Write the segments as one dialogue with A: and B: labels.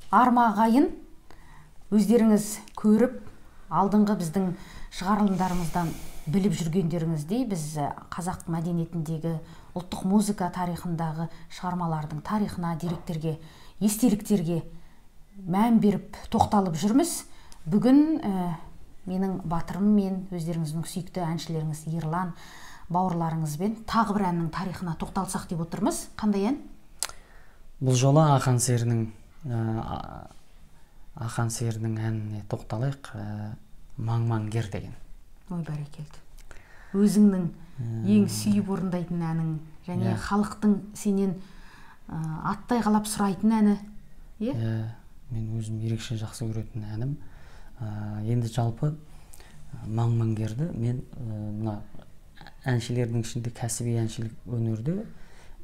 A: Арма ағайын, өздеріңіз көріп, алдыңғы біздің шығарылымдарымыздан біліп жүргендеріңіздей, біз қазақ мәдениетіндегі ұлттық музыка тарихындағы шығармалардың тарихына, деректерге, естеліктерге мән беріп тоқталып жүрміз. Бүгін менің батырым мен өздеріңіздің сүйікті әншілеріңіз Ерлан бауырларыңызбен тағы бір әннің тарихына тоқталсақ деп отырмыз. Қандай ән?
B: Бұл жолы Ақан серінің әніне тоқталайық. Маң-маңгер деген.
A: Ой, бәрекелді. Өзіңнің ең сүйіп орындайтын әнің, және халықтың сенен аттай қалап сұрайтын әні.
B: Иә, мен өзім ерекше жақсы көретін әнім. Енді жалпы маң-маңгерді мен мына әншілердің ішінде кәсіби әншілік өнерде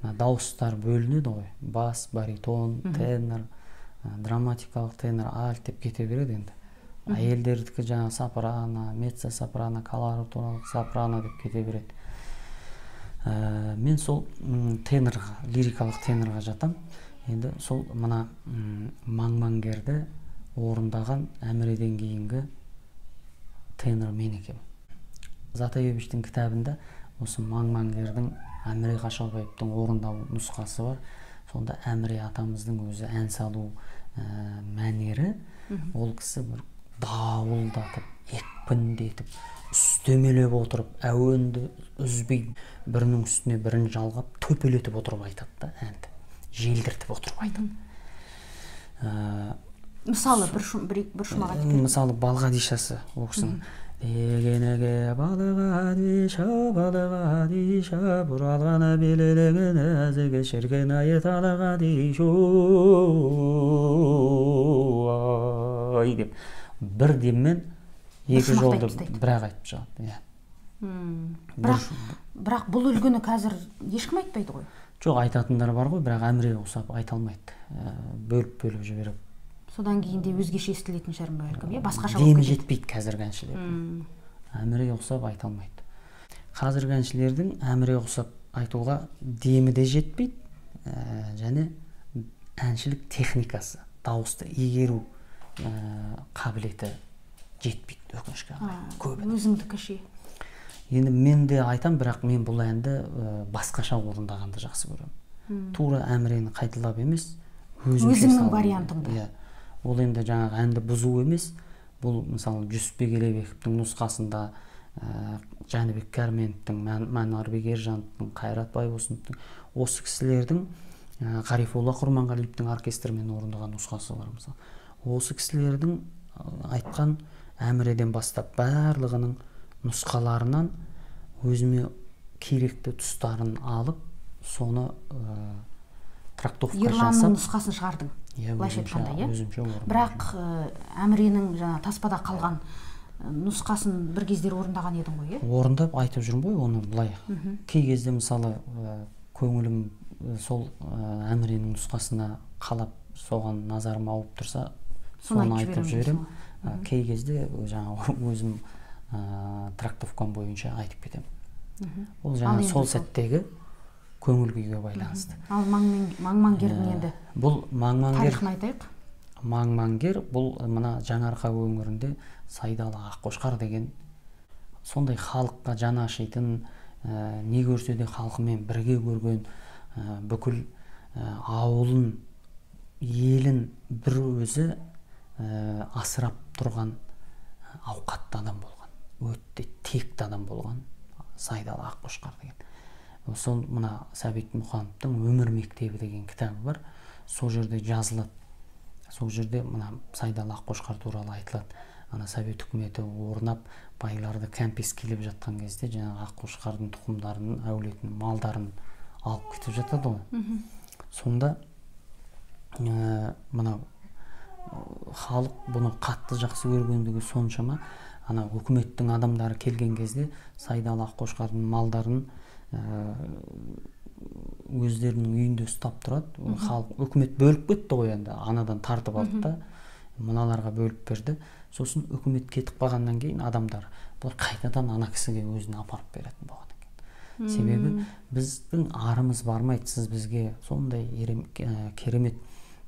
B: дауыстар бөлінеді ғой. Бас, баритон, тенор, драматикалық тенор, альт деп кете береді енді. Әйелдердікі жаңа сопрано, меццо-сопрано, колоратуралық сопрано деп кете береді. Мен сол тенорға, лирикалық тенорға жатам. Енді сол мына маң-маңгерді орындаған Әміреден кейінгі тенор мен екенмін. Затаевичтің кітабында осы маң-маңгердің Әміре Қашаубаевтың орындау нұсқасы бар. Сонда Әміре атамыздың өзі ән салу мәнері, ол кісі бір дауылдатып, екпіндетіп, үстемелеп отырып, әуенді үзбей, бірінің үстіне бірін жалғап, төпелетіп отырып айтады да әнді, желдіртіп отырып айтады.
A: Мысалы, бір шумақ айтып беріңіз.
B: Мысалы, Балғадишасы ол кісінің. Дегенеге балғадиша, балғадиша, бұралғаны белелеген әзігі шіркін айталғадишу ай деп бір деммен екі жолды бірақ айтып шығады.
A: Бірақ бұл үлгіні қазір ешкім айтпайды ғой?
B: Жоқ, айтатындар бар ғой, бірақ Әміре ұқсап айта алмайды. Бөліп-бөліп жіберіп.
A: Содан кейін де өзгеше естілетін шығар бәлкім, иә? Басқаша
B: болып кетеді. Демі жетпейді қазіргі әншілердің. Әміре ұқсап айта алмайды. Қазіргі әншілердің Әміре ұқсап айтуға демі де жетпейді, және әншілік техникасы, дауысты игеру қабілеті жетпейді, өкінішке қарай. Көбі.
A: Өзіңдікі ше?
B: Енді мен де айтам, бірақ мен бұл әнді басқаша орындағанды жақсы көремін. Тура Әмірені қайталап емес,
A: өзіңнің вариантыңды.
B: Иә. Ол енді жаңағы әнді бұзу емес, бұл мысалы Жүсіпбек Елебековтің нұсқасында, Жәнібек Кәрменовтің, Манарбек Ержановтың, Қайрат Байбосыновтың, осы кісілердің, Ғарифолла Құрманғалиевтің оркестрмен орындаған нұсқасы бар мысалы. Осы кісілердің айтқан Әміреден бастап барлығының нұсқаларынан өзіме керекті тұстарын алып, соны трактовка жасап.
A: Ерланның нұсқасын шығардың. Былайша айтқанда, иә? Бірақ Әміренің жаңа таспада қалған нұсқасын бір кездері орындаған едің ғой, иә?
B: Орындап айтып жүрмін ғой оны былай. Кей кезде мысалы көңілім сол Әміренің нұсқасына қалап, соған назарым ауып тұрса, соны айтып жіберемін. Кей кезде жаңа өзім трактовкам бойынша айтып кетемін. Ол жаңа сол сәттегі көңіл күйге байланысты.
A: Ал маң-маңгердің енді
B: бұл маң-маңгер
A: тарихын айтайық.
B: Маң-маңгер бұл мына Жаңаарқа өңірінде Сайдалы Аққошқар деген сондай халыққа жаны ашитын, не көрсе де халқымен бірге көрген, бүкіл ауылын, елін бір өзі асырап тұрған ауқатты адам болған, өте текті адам болған Сайдалы Аққошқар деген. Сол мына Сәбит Мұқановтың Өмір мектебі деген кітабы бар. Сол жерде жазылады. Сол жерде мына Сайдалы Аққошқар туралы айтылады. Ана Совет үкіметі орнап, байларды кәмпескелеп жатқан кезде жаңағы Аққошқардың тұқымдарын, әулетін, малдарын алып кетіп жатады ғой. Сонда мына халық бұны қатты жақсы көргендігі соншама, ана үкіметтің адамдары келген кезде Сайдалы Аққошқардың малдарын өздерінің үйінде ұстап тұрады. Халық, үкімет бөліп кетті ғой енді, анадан тартып алды да, мыналарға бөліп берді. Сосын үкімет кетіп қалғаннан кейін адамдар бұлар қайтадан ана кісіге өзін апарып беретін болған екен. Себебі біздің арымыз бармайды, сіз бізге сондай керемет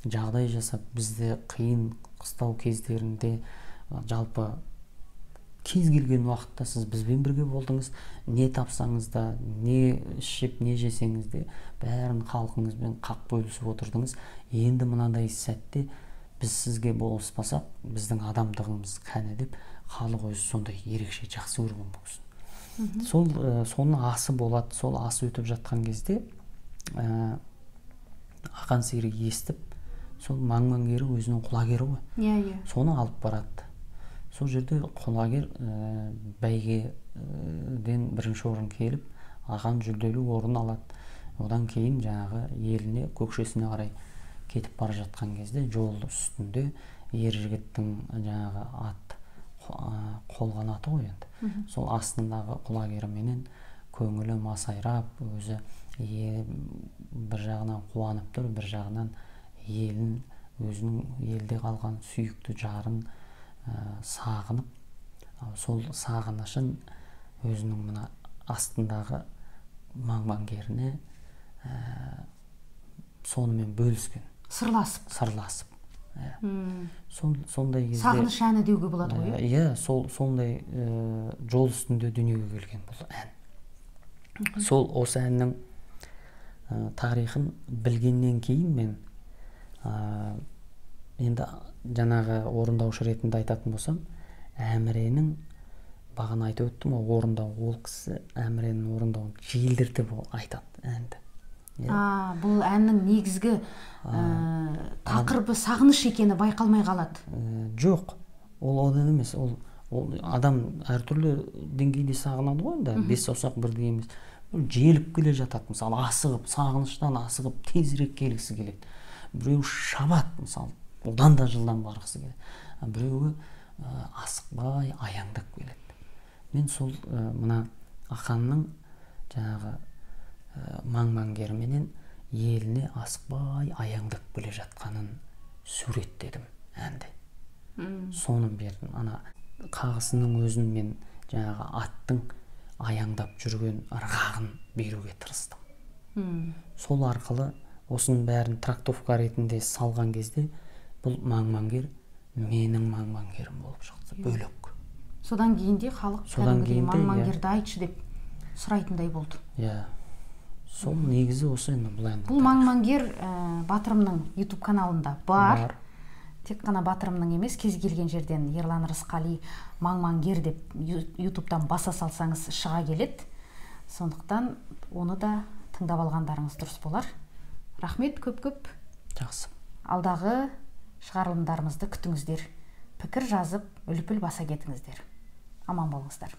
B: жағдай жасап, бізді қиын қыстау кездерінде, жалпы кез келген уақытта сіз бізбен бірге болдыңыз. Не тапсаңыз да, не ішіп, не жесеңіз де, бәрін халқыңызбен қақ бөлісіп отырдыңыз. Енді мынадай сәтте біз сізге болыспасақ, біздің адамдығымыз кәні деп халық өзі сондай ерекше жақсы көрген бұл кісіні. Сол соның асы болады. Сол асы өтіп жатқан кезде Ақан сері естіп, сол маңмаңгері өзінің құлагері ғой.
A: Иә, иә.
B: Соны алып барады. Сол жерде құлагер бәйгеден бірінші орын келіп, Ақан жүлделі орын алады. Одан кейін жаңағы еліне, көкшесіне қарай кетіп бара жатқан кезде жол үстінде ер жігіттің жаңағы ат қолғанаты ғой енді. Сол астындағы құлагеріменен көңілі масайрап, өзі бір жағынан қуанып тұр, бір жағынан елін, өзінің елде қалған сүйікті жарын сағынып, сол сағынышын өзінің мына астындағы маңмаңгеріне сонымен бөліскен.
A: Сырласып.
B: Сырласып. Сондай кезде
A: сағыныш әні деуге болады ғой.
B: Иә, сол сондай жол үстінде дүниеге келген бұл ән. Сол осы әннің тарихын білгеннен кейін мен енді жаңағы орындаушы ретінде айтатын болсам, Әміренің бағана айтып өттім ғой, орындау, ол кісі Әміренің орындауын желдіртіп айтады әнді.
A: Бұл әннің негізгі тақырыбы сағыныш екені байқалмай қалады.
B: Жоқ, ол одан емес, ол адам әртүрлі деңгейде сағынады ғой енді, бес саусақ бірдей емес. Желіп келе жатады, мысалы, асығып, сағыныштан асығып тезірек келгісі келеді. Біреу шабады, мысалы, одан да жылдам барғысы келеді. Біреуі асықпай аяңдап келеді. Мен сол мына Ақанның жаңағы маңмаңгеріменен еліне асықпай аяңдап келе жатқанын суреттедім әнде. Соны бердім. Ана қағысының өзін мен жаңағы аттың аяңдап жүрген ырғағын беруге тырыстым. Сол арқылы осының бәрін трактовка ретінде салған кезде бұл маңмаңгер менің маңмаңгерім болып шықты, бөлек.
A: Содан кейін де халық кәдімгідей маңмаңгерді айтшы деп сұрайтындай болды.
B: Иә. Сол негізі осы енді бұл әннің.
A: Бұл маңмаңгер Батырымның YouTube каналында бар. Тек қана Батырымның емес, кез келген жерден Ерлан Рысқали маңмаңгер деп YouTube'дан баса салсаңыз шыға келеді. Сондықтан оны да тыңдап алғандарыңыз дұрыс болар. Рахмет көп-көп.
B: Жақсы.
A: Алдағы шығарылымдарымызды күтіңіздер. Пікір жазып, үлпіл баса кетіңіздер. Аман болыңыздар.